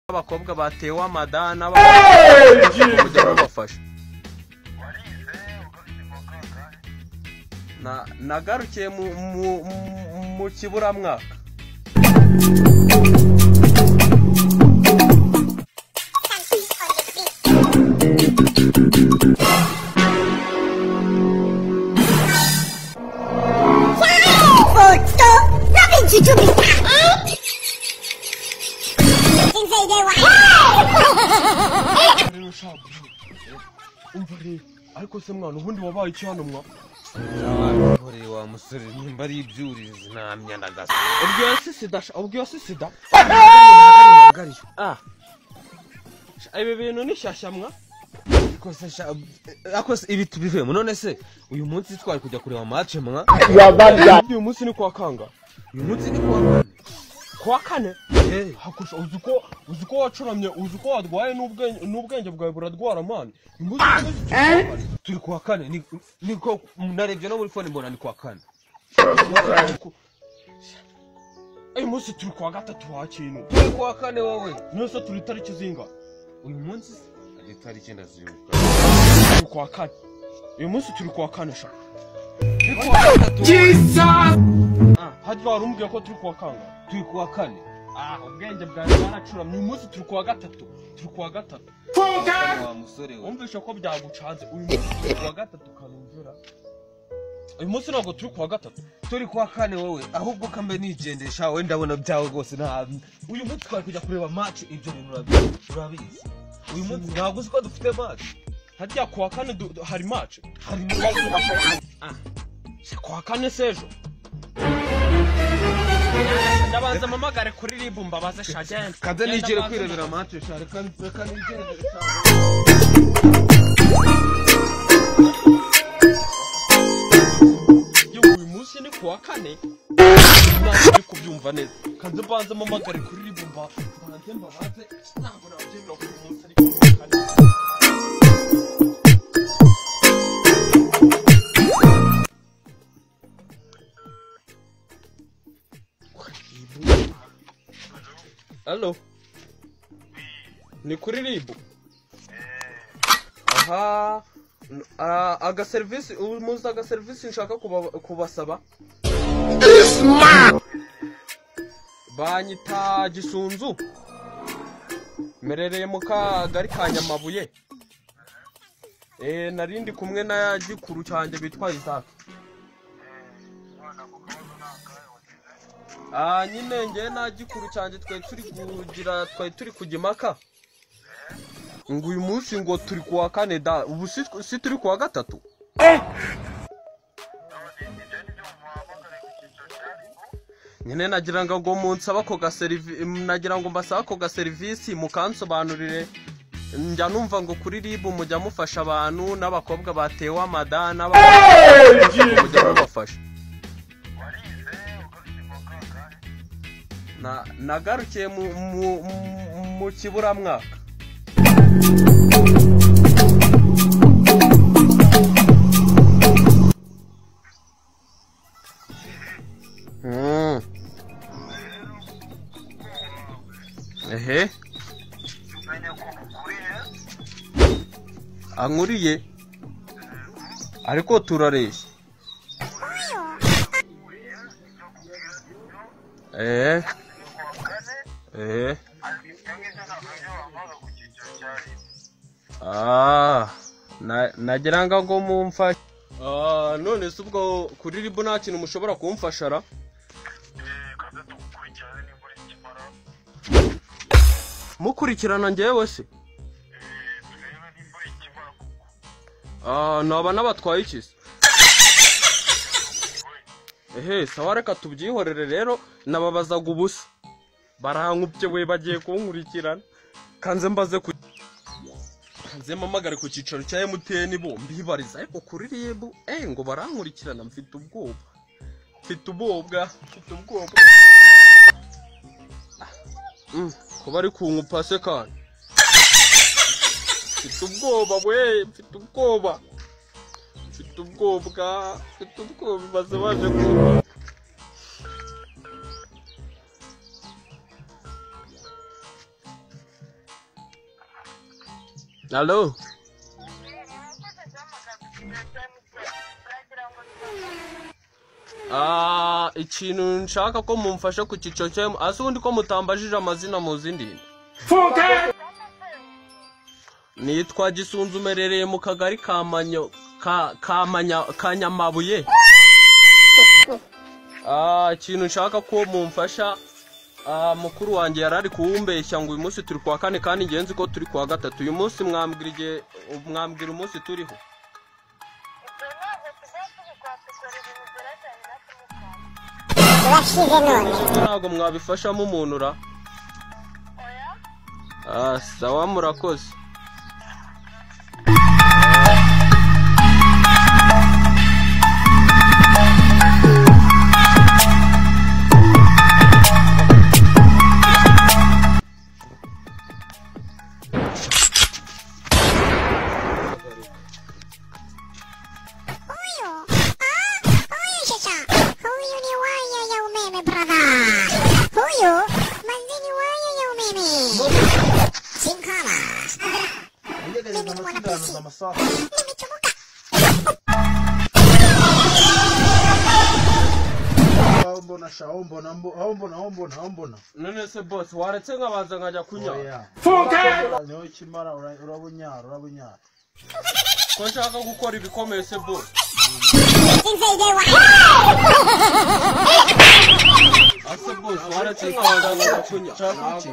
Abakobwa batewe amada n'abakobwa babafasha. Nagarukiye mu kiburamwaka. Ariko se mwana ubundi wabaye iki hano mwa? Nkoreye wa musore nimba ari ibyurizi ntamya ndagasa. Ubwo sida, ubwo sida. Ah. Ibi bintu ni shyashya mwa? Ariko se ako ibi tubivemo none se uyu munsi twari kujya kureba match mwa? Uyu munsi ni kwa kanga. Uyu munsi ni kwa kane. Kwa kane? Hakusha uzuko wacuramye, uzuko wadwaye n'ubwenge bwawe buradwara man. Turi kwa kane niko narebye no muri phone mbona ni kwa kane. Uyu munsi turi kwa gatatu wa kintu. Turi kwa kane wowe. Nose turi tariki zinga. Uyu munsi ari tariki ndazibuka. Turi kwa kane. Uyu munsi turi kwa kane sha. Ni kwa gatatu. Jesus! Hadi warumbwiye ko turi kwa kanga. Turi kwa kane. Ah, ubwenge bwawe bwaracuramye. Uyu munsi turi kwa gatatu. Turi kwa gatatu. Wa musore we. Umvisha ko byagucanze. Uyu munsi turi kwa gatatu kanumvira. Uyu munsi ntabwo turi kwa gatatu. Turi kwa kane wowe. Ahubwo kambe nigendesha we ndabona byawe rwose nta. Uyu munsi twari kujya kureba match ibyo bintu urabizi. Uyu munsi ntabwo uzi ko dufite match. Harya kwa kane hari match. Hari match. Ah. Kwa kane sejo. Ndabanza mamagare kuri ribu mbabaze shagende. Kaze nigere kwirebera match sha reka nigere sha. Uyu munsi ni kuwa kane. Ntabwo kubyumva neza. Kaze mbanze mamagare kuri ribu mbanze mbabaze ntabwo nabyemera ko uyu munsi ari kuwa kane. Allo. Ni kuri ribu. Aha, aga service umuza aga service nshaka kubasaba. Banyita Gisunzu. Merereye mu kagari ka Nyamabuye. Narindi kumwe na gikuru cyanjye bitwa Isaac. Ah, nyine nge na gikuru cyanjye twe turi kugira twe turi kugimaka. Ngo uyu munsi ngo turi kuwa kane da ubu si turi kuwa gatatu. Nyine nagira ngo munsaba ko ga service nagira ngo mbasaba ko ga service mukansobanurire. Njya numva ngo kuri ribu mujya mufasha abantu n'abakobwa batewe amada n'abakobwa mujya mubafasha. Nagarukiye mu kiburamwaka. Ehe. Ankuriye. Ariko turareshya. Ah, nagira ngo mumfashe. Ah, none se ubwo kuri ribu nta kintu mushobora kumfasha ra? Mukurikirana njyewe se? Ah, naba nabatwaye iki se? Ehe, sawa reka tubyihorere rero nababazaga ubusa. Barankubye we bagiye kunkurikirana. Kanze mbaze ku kanze mpamagare ku cyicaro cya MTN bo mbibariza ariko kuri ribu ngo barankurikirana mfite ubwoba. Mfite ubwoba, mfite ubwoba. Ko bari kunkupa se kandi. Mfite ubwoba we, mfite ubwoba. Mfite ubwoba, mfite ubwoba baze baje ku Alo. Ikintu nshaka ko mumfasha ku cyiciro cya ase ubundi ko mutambajije amazina muzi ndinde. Nitwa Gisunzu merereye mu kagari ka Manyo ka Kamanya Kanyamabuye. Ikintu nshaka ko mumfasha, mukuru wanjye yarari kuwumbeshya ngo uyu munsi turi kuwa kane kandi ngenzi ko turi kuwa gatatu. Uyu munsi mwambwira igihe, mwambwira umunsi turiho. Ntabwo mwabifashamo umuntu ra? Sawa murakoze. None se boss waretse nkabanza nkajya kunywa. Niho kimara urabunyara. Ko nshaka gukora ibikomeye se boss. Ase boss waretse nkabanza nkajya kunywa. Ntabwo.